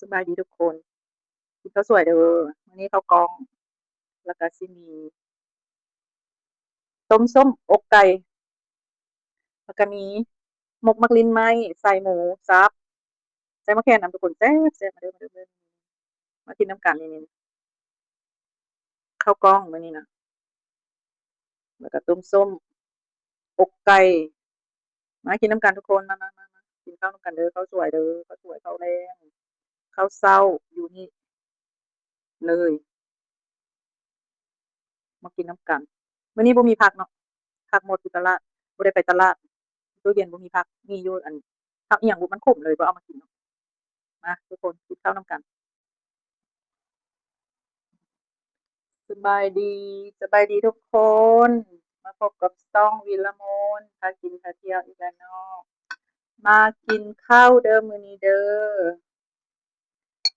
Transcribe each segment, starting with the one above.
ສະບາຍດີທຸກຄົນ ກິນເຂົ້າສວຍເດີ. ມື້ນີ້ເຂົ້າກ່ອງ ແລ້ວກະຊິມີຕົ້ມສົ້ມອົກໄກ່ ແລ້ວກະມີໝົກໝາກລິ້ນໄມ້ ໃສ່ໝູສັບ ໃສ່ໝາກແຄນນຳ ທຸກຄົນ ແຊບໆ. ມາເດີ ມາເດີ ມາກິນນຳກັນ. ນີ້ໆ ເຂົ້າກ່ອງມື້ນີ້ນະ ແລ້ວກະຕົ້ມສົ້ມອົກໄກ່ ມາກິນນຳກັນທຸກຄົນ ມາໆໆໆ ກິນເຂົ້ານຳກັນເດີ. ເຂົ້າສວຍເດີ ເຂົ້າສວຍ ເຂົ້າແລງ ເຂົ້າເຊົ້າ ຢູ່ນີ້ເລີຍ ມາກິນນຳກັນ. ມື້ນີ້ບໍ່ມີຜັກເນາະ ຜັກໝົດຢູ່ຕະຫຼາດ ບໍ່ໄດ້ໄປຕະຫຼາດ. ຕູ້ເຢັນບໍ່ມີຜັກ ມີຢູ່ອັນ ຜັກອີ່ຫຍັງບໍ່ ມັນຂົມເລີຍ ບໍ່ເອົາມາກິນເນາະ. ມາທຸກຄົນ ກິນເຂົ້ານຳກັນ. ສະບາຍດີ ສະບາຍດີທຸກຄົນ ມາພົບກັບຊ່ອງວິລະມົນ ພາກິນພາທ່ຽວອີກແລ້ວເນາະ. ມາກິນເຂົ້າເດີມື້ນີ້ເດີ.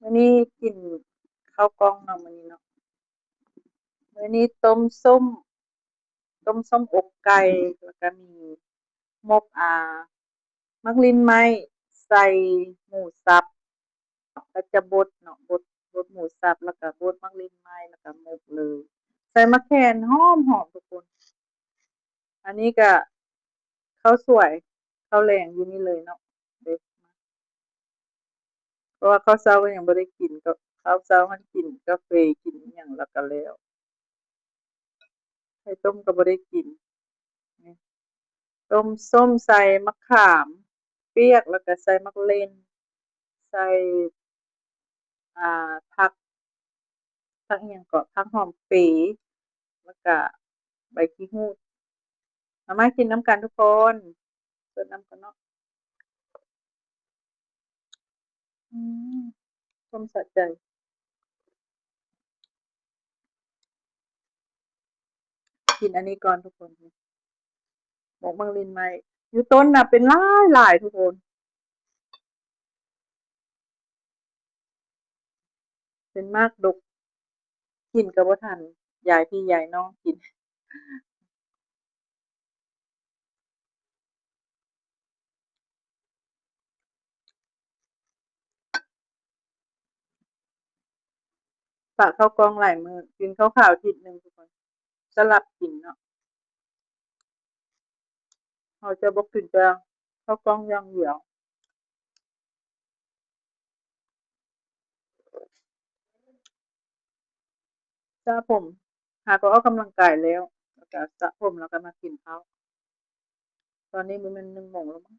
ມື້ນີ້ກິນເຂົ້າກ່ອງເນາະ ມື້ນີ້ເນາະ. ມື້ນີ້ຕົ້ມສົ້ມ ຕົ້ມສົ້ມອົກໄກ່ ແລ້ວກະມີໝົກ ອາ ໝາກລິ້ນໄມ້ ໃສ່ໝູສັບ ແລ້ວຈະບົດເນາະ ບົດ ບົດໝູສັບ ແລ້ວກະບົດໝາກລິ້ນໄມ້ ແລ້ວກະໝົກເລີຍ ໃສ່ໝາກແຄນ ຫອມໆ ທຸກຄົນ. ອັນນີ້ກະເຂົ້າສວຍ ເຂົ້າແລງຢູ່ນີ້ເລີຍເນາະ ເດ້ ເພາະວ່າເຂົ້າເຊົ້າກະຍັງບໍ່ໄດ້ກິນ ເຂົ້າເຊົ້າຫັ້ນກິນກາເຟ ກິນອີ່ຫຍັງແລ້ວກະແລ້ວ ໄຂ່ຕົ້ມກະບໍ່ໄດ້ກິນ. ຕົ້ມສົ້ມໃສ່ໝາກຂາມປຽກ ແລ້ວກະໃສ່ໝາກເລັ່ນ ໃສ່ ອ່າ ຜັກ ຜັກອີ່ຫຍັງເກາະ ຜັກຫອມເປ ແລ້ວກະໃບຂີ້ຫູດ. ມາ ມາກິນນຳກັນທຸກຄົນ ເປີດນ້ຳກ່ອນເນາະ. ອືມ ຕົ້ມສະໃຈ. ກິນອັນນີ້ກ່ອນທຸກຄົນ ໝົກໝາກລິ້ນໄມ້ ຢູ່ຕົ້ນນະເປັນຫຼາຍໆ ທຸກຄົນ ເປັນໝາກດົກ ກິນກະບໍ່ທັນ ຢາຍພີ່ຢາຍນ້ອງກິນ. ປະເຂົ້າກ່ອງຫຼາຍມື້ ກິນເຂົ້າຂາວທິດໜຶ່ງທຸກຄົນ ສະຫຼັບກິນເນາະ ເຮົາຈະບໍ່ກິນແຕ່ເຂົ້າກ່ອງຢ່າງດຽວ. ສະຜົມ ຫາກໍອອກກຳລັງກາຍແລ້ວ ແລ້ວກະສະຜົມ ແລ້ວກະມາກິນເຂົ້າ. ຕອນນີ້ບໍ່ແມ່ນໜຶ່ງໂມງແລ້ວມັ້ງ.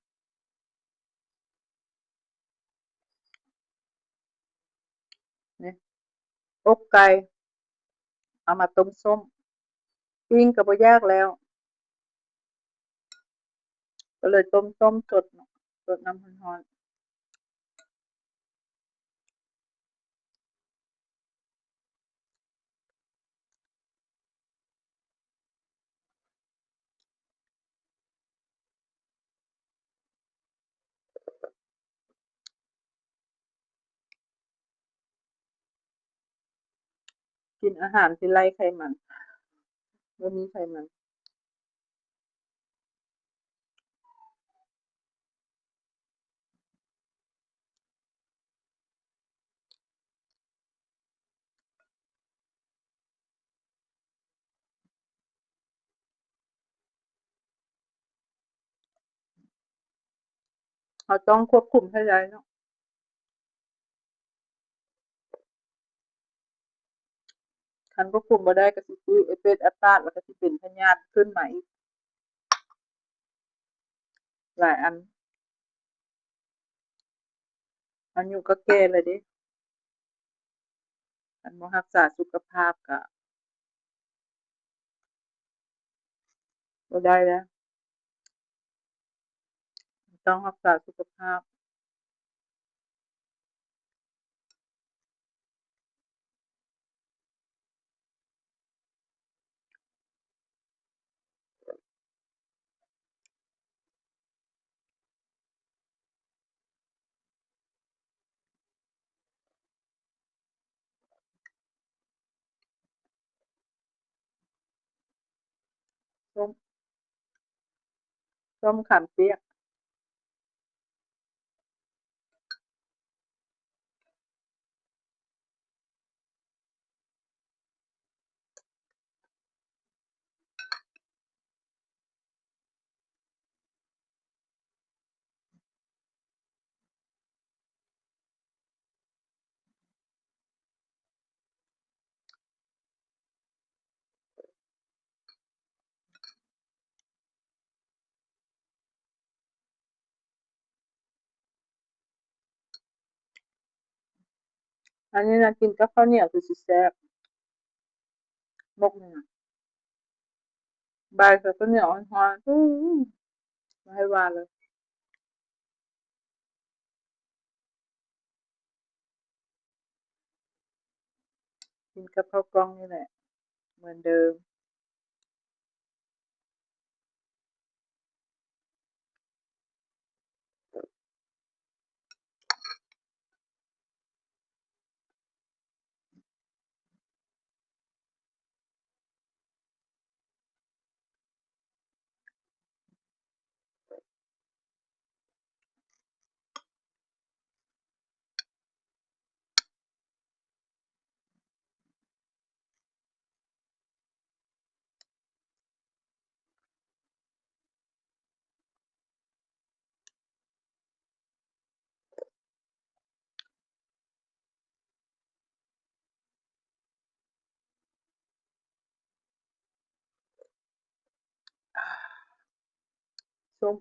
ນີ້ ອົກໄກ່ ເອົາມາຕົ້ມສົ້ມ ປີ້ງກະບໍ່ຢາກແລ້ວ ກະເລີຍຕົ້ມສົ້ມສົດເນາະ ສົດນ້ຳຮ້ອນໆ. ກິນອາຫານທີ່ໄຮ້ໄຂມັນ ບໍ່ມີໄຂມັນ. ເຮົາຕ້ອງຄວບຄຸມໃຫ້ໄດ້ເນາະ. ຄັນຄວບຄຸມບໍ່ໄດ້ກະຊິຕິດ ເປັດອາຕາດ ແລ້ວກະຊິເປັນພະຍາດຂຶ້ນມາອີກຫຼາຍອັນ. ອາຍຸກະແກ່ແລ້ວເດ້ ຄັນບໍ່ຮັກສາສຸຂະພາບກະ ບໍ່ໄດ້ແລ້ວ ຕ້ອງຮັກສາສຸຂະພາບ. ສົ້ມ ສົ້ມຂາມປຽກ. ອັນນີ້ນະ ກິນກັບເຂົ້າໜຽວຄືຊິແຊບ. ໝົກນີ້ນະ ບ່າຍໃສ່ເຂົ້າໜຽວຮ້ອນໆ ອື ບໍ່ໃຫ້ວ່າເລີຍ. ກິນກັບເຂົ້າກ່ອງນີ້ແຫຼະ ເໝືອນເດີມ. ສົ້ມ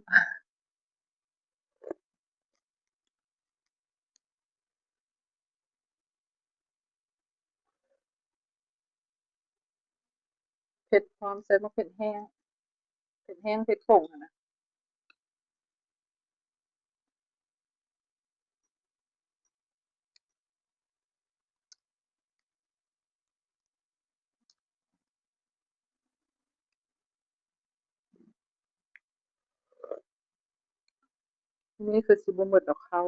ເຜັດ ພ້ອມໃສ່ໝາກເຜັດແຫ້ງ ເຜັດແຫ້ງ ເຜັດຜົງຫັ້ນນະ. ນີ້ຄືຊິບໍ່ໝົດດອກເຂົ້າ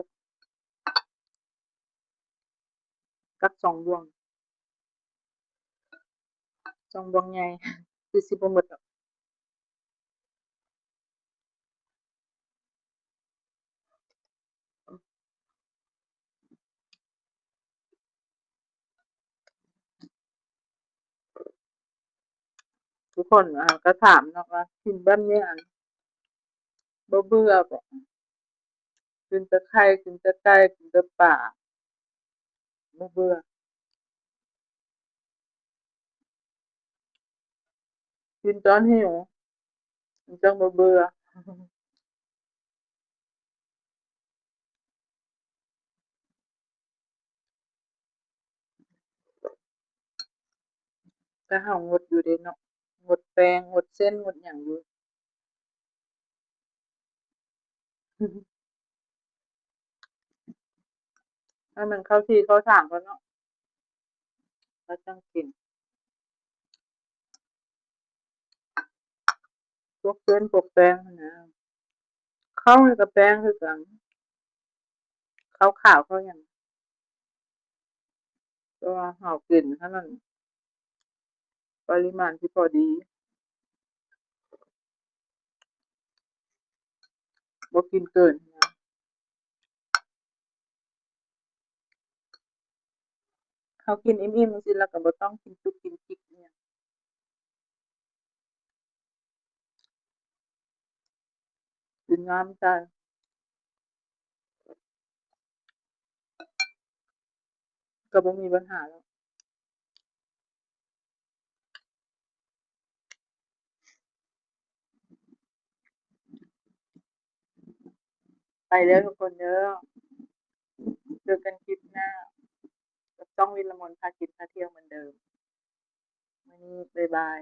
ກັບສອງບ່ວງ ສອງບ່ວງໃຫຍ່ ຄືຊິບໍ່ໝົດດອກ. ທຸກຄົນ ອ່າ ກໍຖາມເນາະວ່າ ກິນແບບນີ້ ອັນ ບໍ່ເບື່ອບໍ່? ກິນແຕ່ໄຂ່ ກິນແຕ່ໄກ່ ກິນແຕ່ປາ ບໍ່ເບື່ອ? ກິນຕອນຫິວ ມັນຈັ່ງບໍ່ເບື່ອ. ແຕ່ເຮົາງົດຢູ່ເດ້ເນາະ ງົດແປ້ງ ງົດເສັ້ນ ງົດຫຍັງຢູ່. ໃຫ້ມັນເຂົ້າທີ່ເຂົ້າທາງກ່ອນເນາະ ແລ້ວຈັ່ງກິນ. ພວກເສັ້ນພວກແປ້ງຫັ້ນນະ ເຂົ້ານີ້ກໍແປ້ງຄືກັນ ເຂົ້າຂາວເຂົ້າຫຍັງ ແຕ່ວ່າເຮົາກິນເທົ່ານັ້ນ ປະລິມານທີ່ພໍດີ ບໍ່ກິນເກີນນະ. ເຮົາກິນອີ່ມໆ ຈັ່ງຊີ້ ແລ້ວກໍບໍ່ຕ້ອງກິນຈຸກກິນຈິກອີ່ຫຍັງ ກິນງາມໃຈ ກໍບໍ່ມີບັນຫາແລ້ວ. ໄປເດີທຸກຄົນເດີ ເຈີກັນຄລິບໜ້າ ກັບຊ່ອງວິລະມົນພາກິນພາທ່ຽວເໝືອນເດີມ. ມື້ນີ້ບາຍບາຍ.